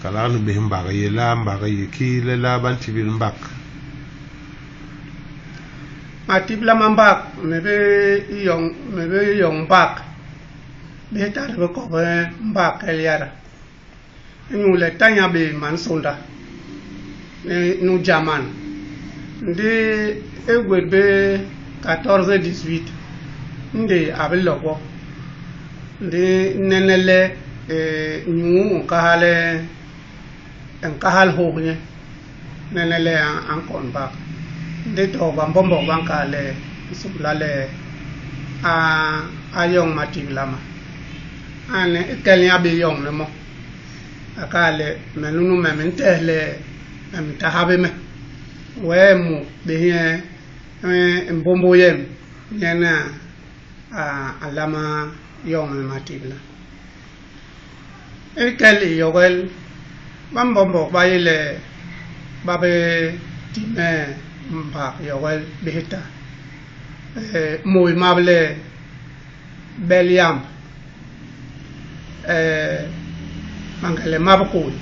Kalak ni bés mbak i yé laa, mbak i yé kii, lelaa ba ntibil mbak? Matibla ma mbak, me bé yoñ, me bé yoñ mbak, bés ta di bi kop mbak kel yada. Inyule tañ a bé man sônda nu Jaman, ndi i gwét bi 14 18, ndi a bi lo bo. Ndi nene le nyuu u nkahal i nkahal hôk nye, nene le a nkon bak. Ndi to bambombok ba nkal le nsômbla le a yoñ matibla ma. Ane i kel nye a bi yoñ ni mo, a kal le, Me nunu me me ntehe le me nta ha bé me. Wee mu bé nyen mbômbô yem nyen a nlama yoñ me matibla. I kel i yogel, bambombok ba yé le ba bi ti me mbak yogel bihita, môi map le Bel yamb, mangele ma bikôi,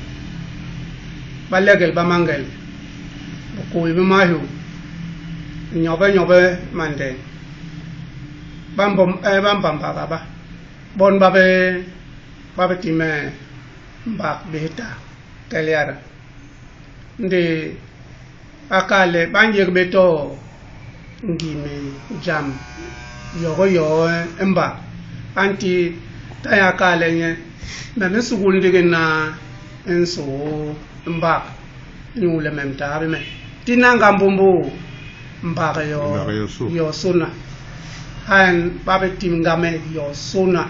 balegel ba mangele, bikôi bi mahiô, nyobe nyobe mandeñ, ba mbom ba mbambaga ba, bon ba bi ba bi ti me mbak bihita kel yada. Ndi ba kal le ba nyék bé to ngim jam yo ki yo i mbak. Ba nti tañ a kal le nye, Me me nsugul ndigi na i nsôô mbak inyule me nta bé me tina nga mbômbô mbak yosôna. Ha nyen ba bi timga me yosôna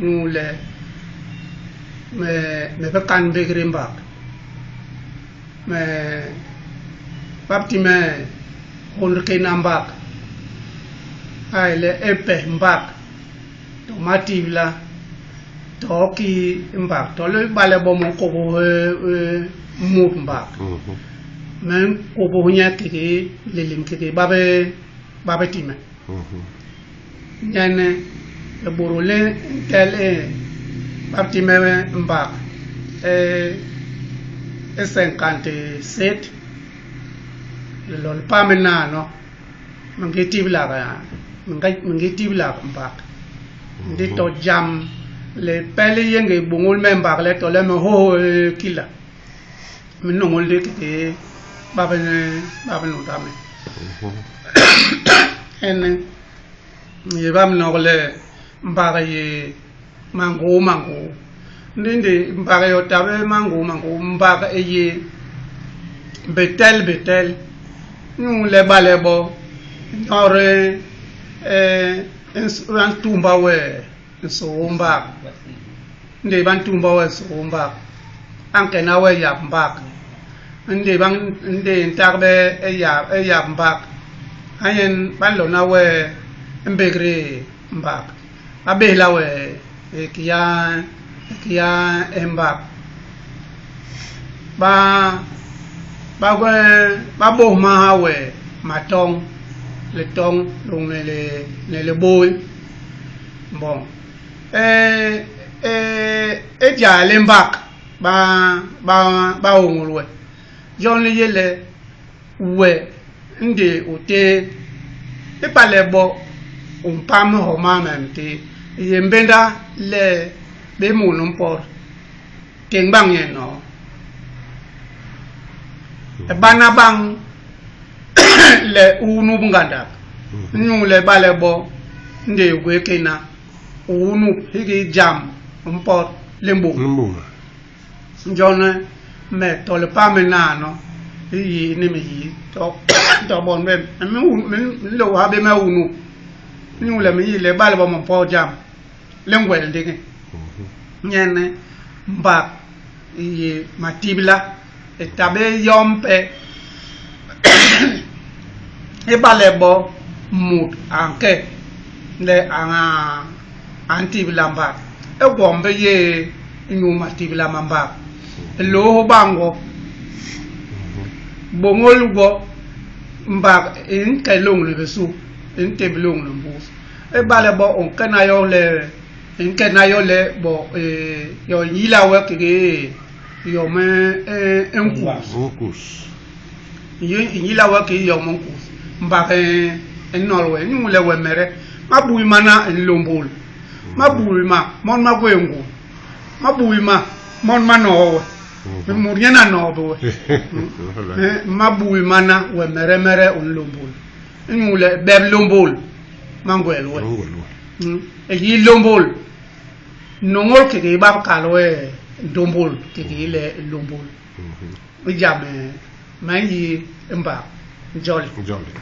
inyule me me bi kan mbégdé mbak. Me ba bi ti me hônd kena mbak, a yé le e pes mbak, to matibla, to kii mbak, tole ibale bo me nkôbôs mut mbak, me nkôbôs nye kiki lilim kiki ba bi ba bi ti me. Nyen i bôdôl le ntel i ba bi ti me mbak i 57, lilôl pam i nano, me ngi tiblak me ngi tiblak mbak. Ndi to jam lipe li yé ngi bôñôl me mbak le tole me hôô kila, me nhoñol ndik kiki ba bi ba bi nôgda me. Ene ye ba bi nok le mbak i yé mangôô mangôô. Ndi ndi mbak yo ta bé mangôô mangôô, mbak i yé bitel bitel inyu le bale bo nyot ba ntumba we nsôô mbak. Ndi ba ntumba we nsôô mbak, a nkena we yap mbak. Ndi ba ndi ntagbe i yap mbak, ha nyen ba nlona we mbégdé mbak, ba béhla we kiya kiya i mbak. Ba ba gwé ba bôhmaha we matoñ, litoñ lôñni ni libôi. Bon e e i jai li mbak ba ba ba ôñôl we. Jon li yé le we ndi u téé. Ibale bo u mpam homa me ntéé, i yé mbénda le bé munu mpot, téñ bañ nye noo. Bana bañ le u unup ngandak, inyule ibale bo ndi u gwé kena, u unup hiki jam u mpot li mbuma. Jon me to lipam i nano i yi ni me yi to to bon bem me nlôôha bé me unup inyule me yi le ibale bo me mpot jam li ngwel ndigi nyen mbak i yé matibla i ta bé yom pe ibale bo mut a nke le a ntibla mbak i gwom bi yé inyu matibla ma mbak i lôôs bañ gwo, bôñôl gwo mbak i nke lôñni bisu i ntémb lôñni mbus. Ibale bo u nkena yo le i nkena yo le bo yo i nyila we kiki. Yom i nkus. Nkus. I nyila we kii yom i nkus. Mbak i nnol we inyule wemede mabui mana i nlômbôl. Mabui ma mon ma gwé ngui. Mabui ma mon ma noo we. Mut nyen a noo bé we. Mabui mana wemede mede u nlômbôl. Inyule bep lômbôl ma ngwel we. I yi lômbôl nôñôl kiki ba bikal we ndômbôl kiki le lômbôl. I jam me nyi i mbak njoli. Njoli.